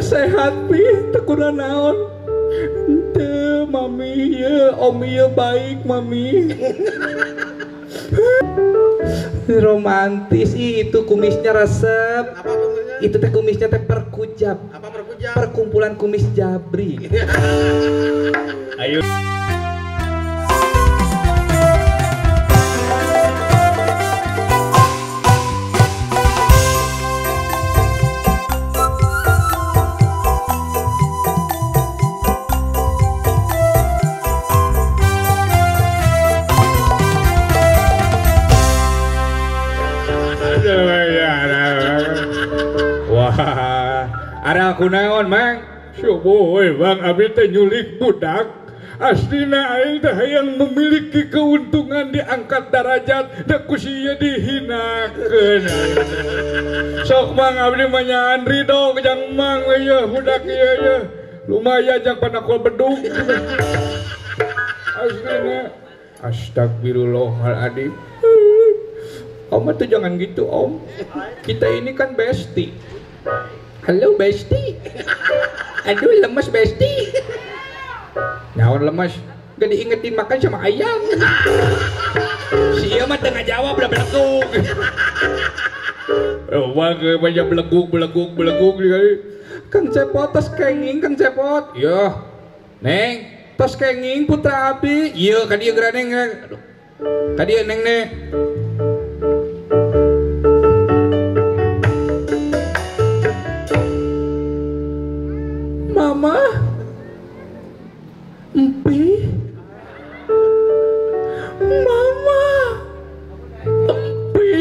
Sehat pi, teu naon. Henteu mami ieu, om ieu baik mami. Romantis ih, itu kumisnya resep. Apa kumisnya? Itu teh kumisnya teh perkujab. Apa perkujab? Perkumpulan kumis Jabri. Ayo. Wah, ada aku naon mang? Subuh bang, abi teh nyulik budak. Aslina aing teh hayang memiliki keuntungan diangkat darajat, da ku sia dihinakeun. Sok mang abdi mah nyaan ridho jang mang ieu budak ieu ieu. Lumayan jang panakol bedug. Aslina astagfirullahaladzim. Om tuh jangan gitu om. Kita ini kan bestie. Halo bestie. Aduh lemes bestie. Naon lemes? Gak diingetin makan sama ayam. Si ieu mah tengah jawab udah beleguk. Oh, banyak beleguk beleguk beleguk kali. Kang Cepot tos kenging Kang Cepot. Iya. Neng, tos kenging putra abi. Iya, ka dieu geura neng. Aduh. Ka dieu neng neng. Mama, empi, mama, empi,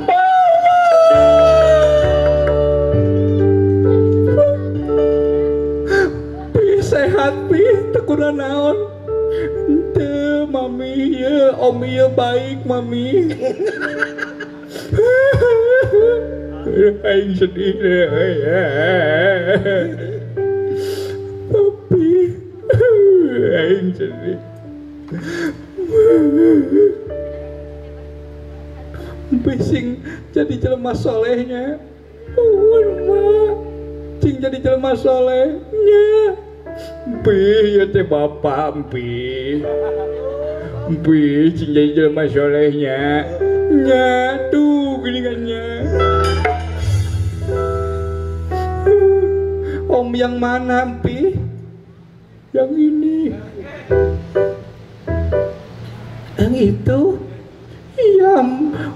mama, pi sehat pi, teu naon, henteu mami ieu, om ieu baik mami. Aing sedih deh. Tapi aing sedih. Bising jadi jelema solehnya. Oh, ma. Cing jadi jelema solehnya. Empi ieu teh bapa empi. Empi cing jadi jelema solehnya. Nya tuh geuningannya. Om yang mana, Empi? Yang ini. Yang itu? Iya,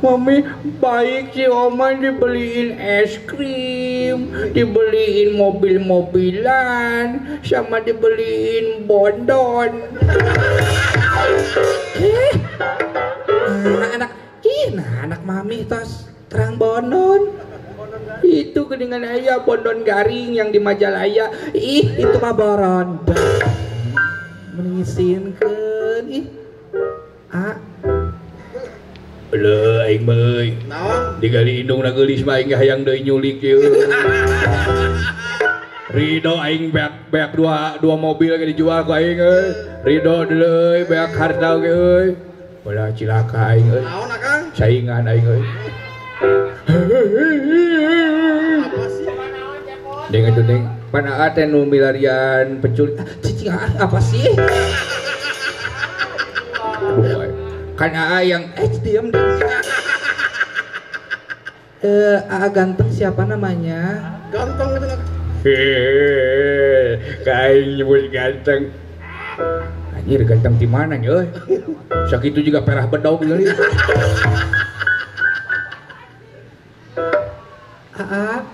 mami baik sih Oma, dibeliin es krim, dibeliin mobil-mobilan, sama dibeliin bondon. Nah, anak, ih, nah anak mami tos terang bondon. Itu geningan ayah bondon garing yang di Majalaya. Ih, itu mah boronda. Mengisinkeun ih. A. Leuh aing mah euy. Naon? Digali indungna geulis mah aing hayang deui nyulik ieu. Ridho aing beak dua mobil ge dijual ku aing euy. Ridho deui beak harta ge euy. Ulah cilaka aing euy. Naon akang? Saingan aing euy. Apa sih? Deng atuh deng. Pana teh nu milarian penculik. Cicing apa sih? Aduh, kan aa yang diam deh. Aa ganteng siapa namanya? Ganteng itu. Hehehe, kain nyebut ganteng. Anjir ganteng di mana nya euy? Sakitu juga perah bedog deui. Aa.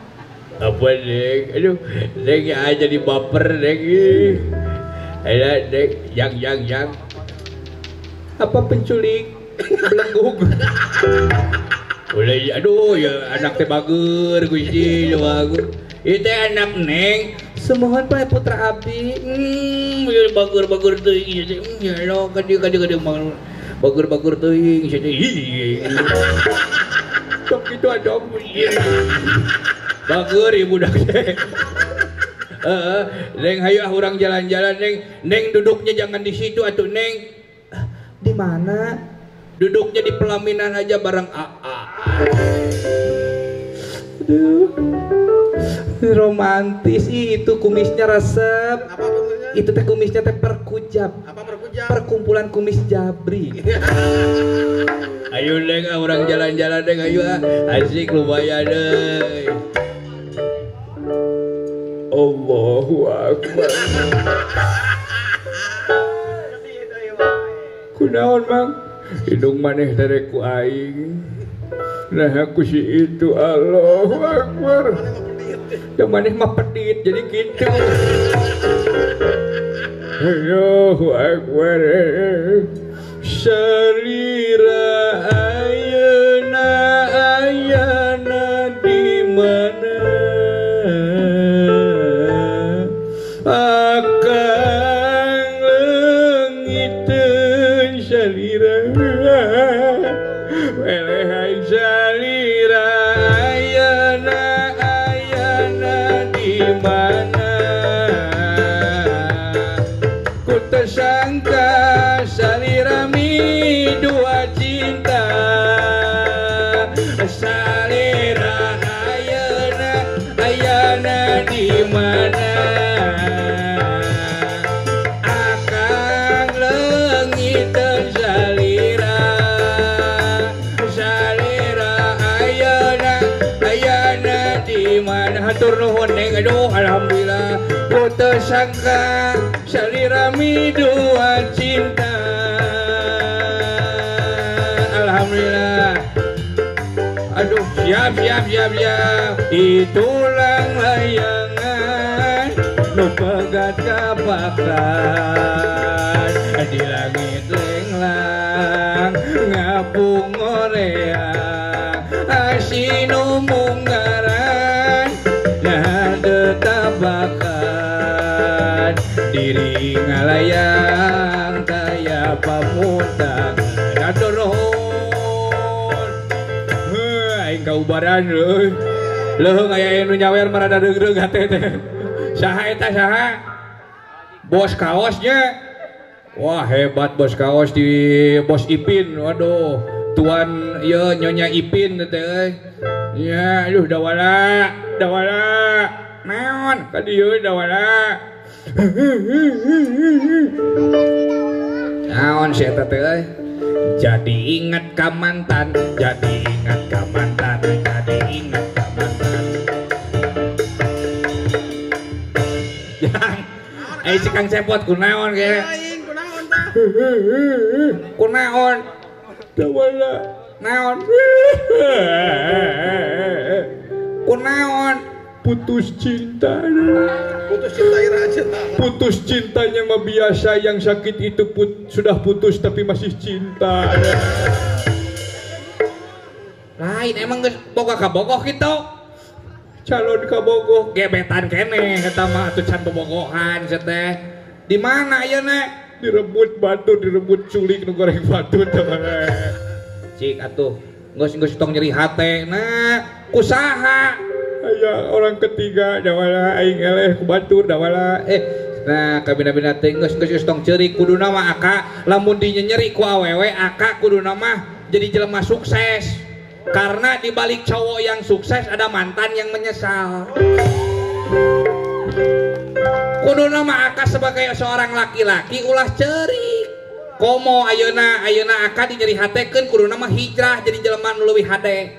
Apa deng? Aduh, deng ya jadi baper deng. Ayo deng, yang. Apa penculik belenggug? Boleh, aduh ya anak teh bager Gusti, bager. Itu anak neng. Semohon Pak Putra Abi. Ya bager-bager teuing ya lo kadieu bager-bager teuing sia teh. Sok kitu ada. Bager ibu budak teh. Heeh, neng hayu ah urang jalan-jalan neng. Neng duduknya jangan di situ atuh neng. Di mana? Duduknya di pelaminan aja bareng AA. Aduh. Romantis itu kumisnya resep. Apa kumisnya? Itu teh kumisnya teh perkujab. Apa perkujab? Perkumpulan kumis Jabri. Ayo deh orang jalan-jalan deh ayo ah. Asik lumayan deh. Allahu Akbar. Kunaon mang? Hidung maneh tere ku aing. Nah aku si itu Allahu Akbar. Da maneh mah pedit jadi gitu. Allahu Akbar. Salira ayeuna ayana di mana? Akang leungiteun salira. Weleh aing salira ayana ayana di mana? Ku tersangka salira mi dua cinta. Salira ayana ayana di mana? Akang leungiteun salira. Salira ayana ayana di mana? Hatur nuhun neng, aduh alhamdulillah. Ku tersangka salira mi dua cinta. Alhamdulillah. Aduh, siap siap siap siap. Itulang layangan nu pegat kapakan di langit lenglang ngapung ngoreang asinu munggaran nah tetabakan diri ngalayang kaya pamutangan. Aduh nuhun. Heuh, aing kaubaran euy. Leuheung aya nu nyawer marada reug-reug hate teh. Saha eta saha? Bos kaosnya. Wah hebat bos kaos di bos Ipin. Waduh, tuan ieu nyonya Ipin teh euy. Ya, aduh dawala, dawala. Naon ka dieu dawala. Naon si eta teh euy? Jadi ingat ka mantan, jadi ingat ka mantan, jadi ingat ka mantan. Jang, si Kang Cepot kunaon ge? Aing kunaon tah? Kunaon? Dawala. Naon? Kunaon? Putus cinta. Putus cinta ira cinta. Putus cintanya mah biasa, yang sakit itu sudah putus tapi masih cinta. Lain emang geus boga kabogoh kitu. Calon kabogoh gebetan keneh eta mah atuh can bobogohan sia teh. Di mana ayeuna? Direbut batu, direbut culik nu goreng batu teh. Cik atuh, geus geus tong nyeri hate. Nah, kusaha? Aya orang ketiga dawala aing eleh ku batur dawala. Nah kabina-bina teh geus geus tong ceurik kuduna mah aka lamun dinyenyeri ku awewe aka kuduna mah jadi jelema sukses. Karena di balik cowok yang sukses ada mantan yang menyesal. Kuduna mah aka sebagai seorang laki-laki ulah ceurik. Komo ayeuna ayeuna aka dinyeri hatekeun kuduna mah hijrah jadi jelema nu leuwih hade.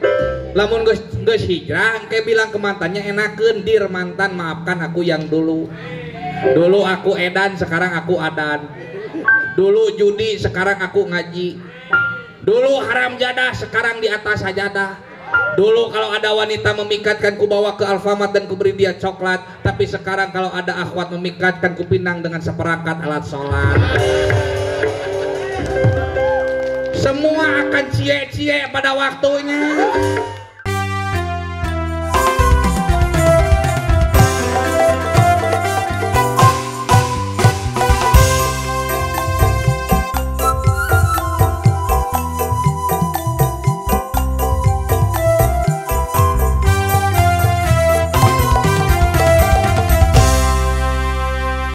Lamun geus hijrah engke bilang ke mantannya enakeun, dir mantan maafkan aku yang dulu. Dulu aku edan sekarang aku adan. Dulu judi sekarang aku ngaji. Dulu haram jadah sekarang di atas sajadah. Dulu kalau ada wanita memikatkan ku bawa ke Alfamart dan ku beri dia coklat. Tapi sekarang kalau ada akhwat memikatkan ku pinang dengan seperangkat alat sholat. Semua akan cie-cie pada waktunya.